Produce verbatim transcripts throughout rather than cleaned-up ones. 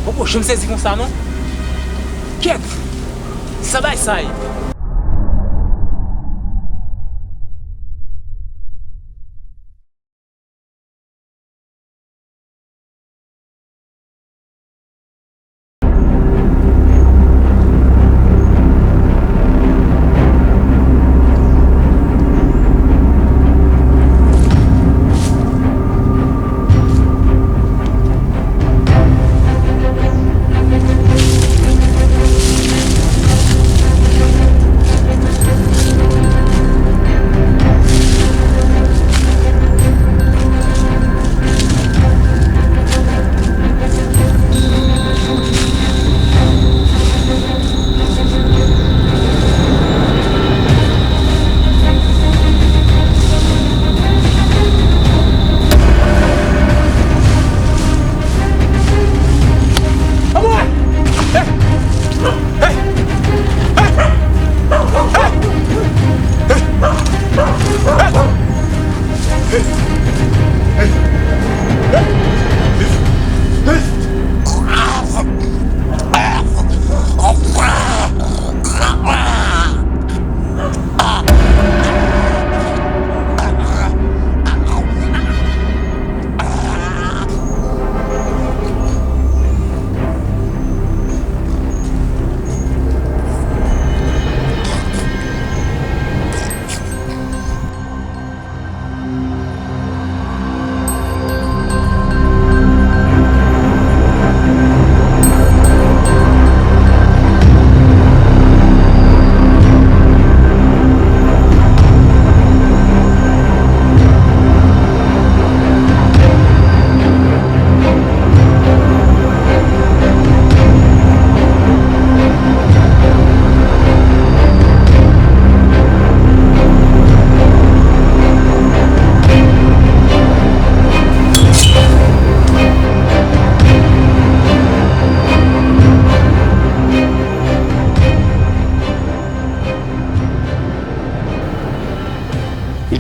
Poko janm sezi konsa non. Kèt! Sa bay sa ye?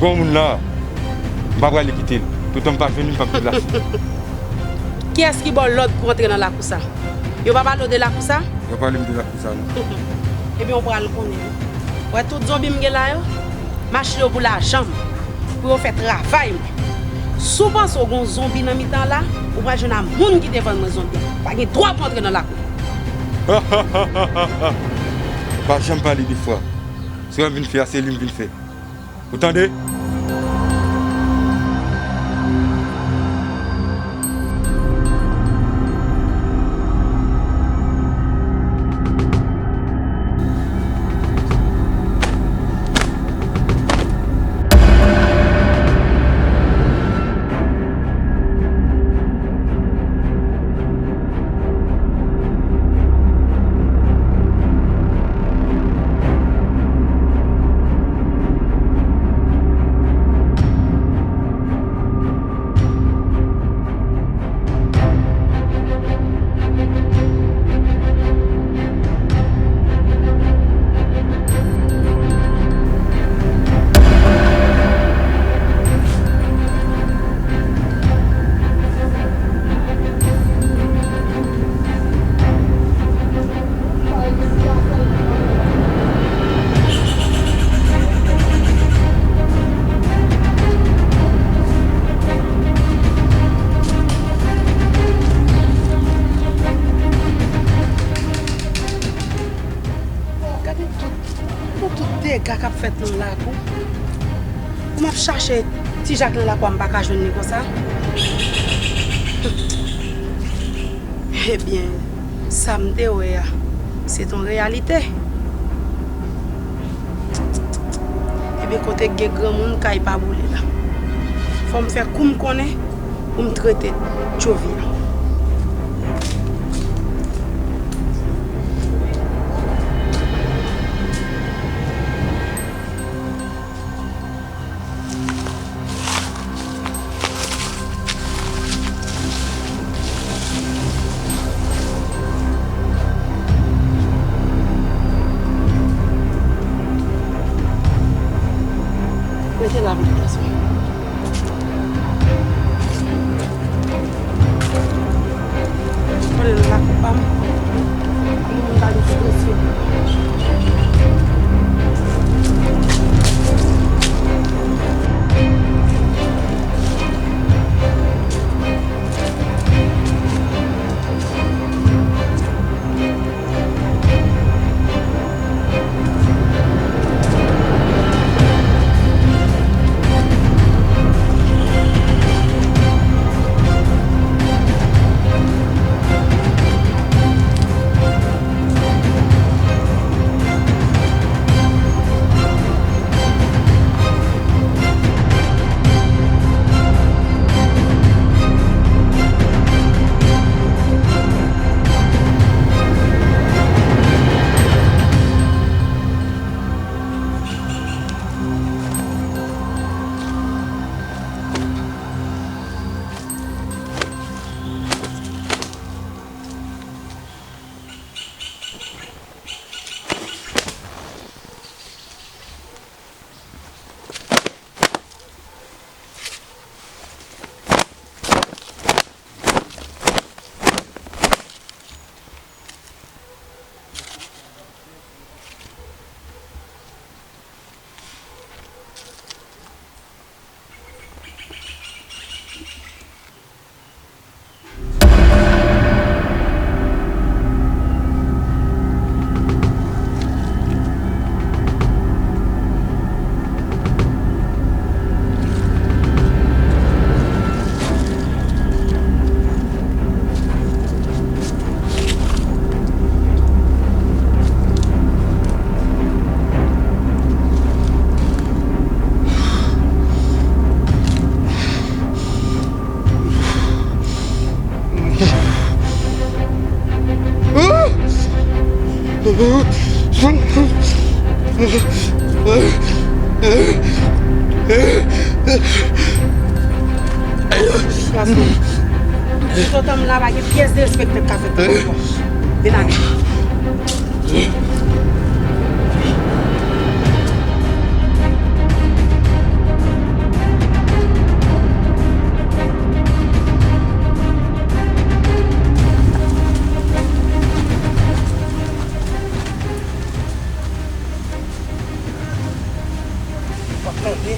M gen yon moun la, m pa prale kite l. Toutan m pa jwenn li, m p ap deplase. Kiyès ki ba w lòd pou antre nan lakou sa? Yo pa pale w de lakou sa? Yo pale m de lakou sa, non. Ebyen, w pral konnen. W wè tout zonbi m gen la yo? M achte yo pou lajan m, pou yo fè travay mwen. Si w panse w gen yon zonbi nan mitan la, ou pral jwenn ak moun ki te vann mwen zonbi an. Pa gen dwa pou antre nan lakou. Pa janm pale de fwa. Sa w vin fè a, se li m vin fè. Ou tande? Gade tout, gade tout dega k ap fèt nan lakou. Pou m ap chache Ti Jak nan lakou a, m pa ka jwenn li konsa. Ebyen, sa m te wè a, se t on reyalite. Ebyen, kote k gen granmoun, kay pa boule la. Fò m fè kou m konnen pou m trete Tchovi a. Toutotan m la, pa gen pyès derespektan k ka fèt pou mwen. Vin ale. W ap tande.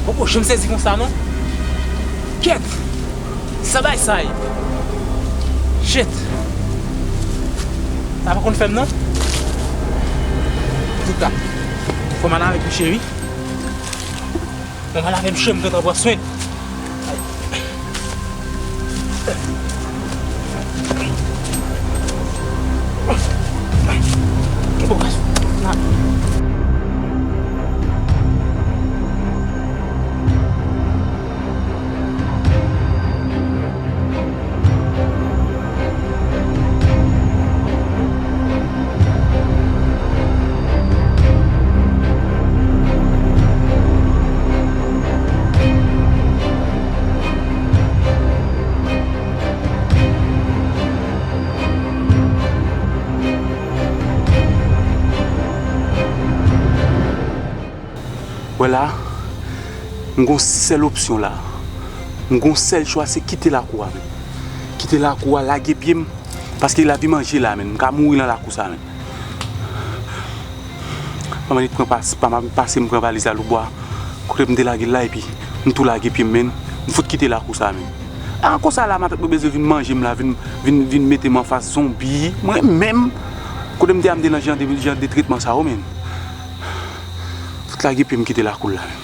Bon, bon, janm sezi konsa, non. Kèt! Sa bay sa ye? Shit! Sa pa konn fè m, non. Antouka, fò m al avèk li, cheri. Fò m al avè m, cheri, m gentan pran swen. Wè la, m gon sèl opsyon la. M gon sèl chwa, se kite lakou a, menm. Kite lakou a, lage pye m, paske lavi manje la, menm. M ka mouri nan lakou sa, menm. Manman li pran pas, pa m pase, m pran valiz Aloubwa. Kote m te lage l la, epi m tou lage pye m, menm. M fout kite lakou sa, menm. A, konsa la, matant mwen bezwen vin manje m la, vin, vin, vin mete m anfas zonbi. Mwen menm, kote m te a, m te nan jan de, jan de tretman sa yo, menm. Fout lage pye m kite lakou l la, menm.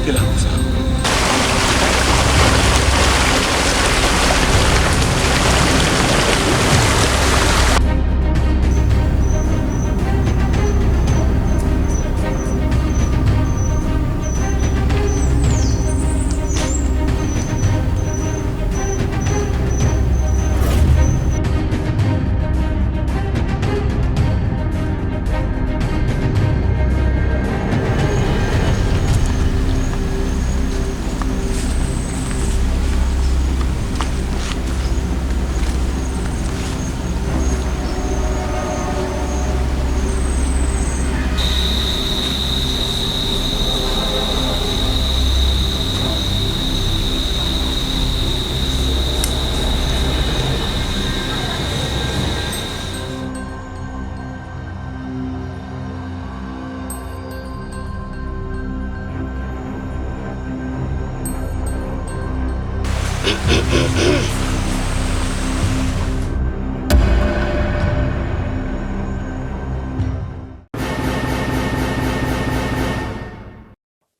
Kite lakou sa.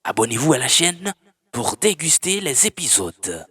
Abonnez-vous à la chaîne pour déguster les épisodes.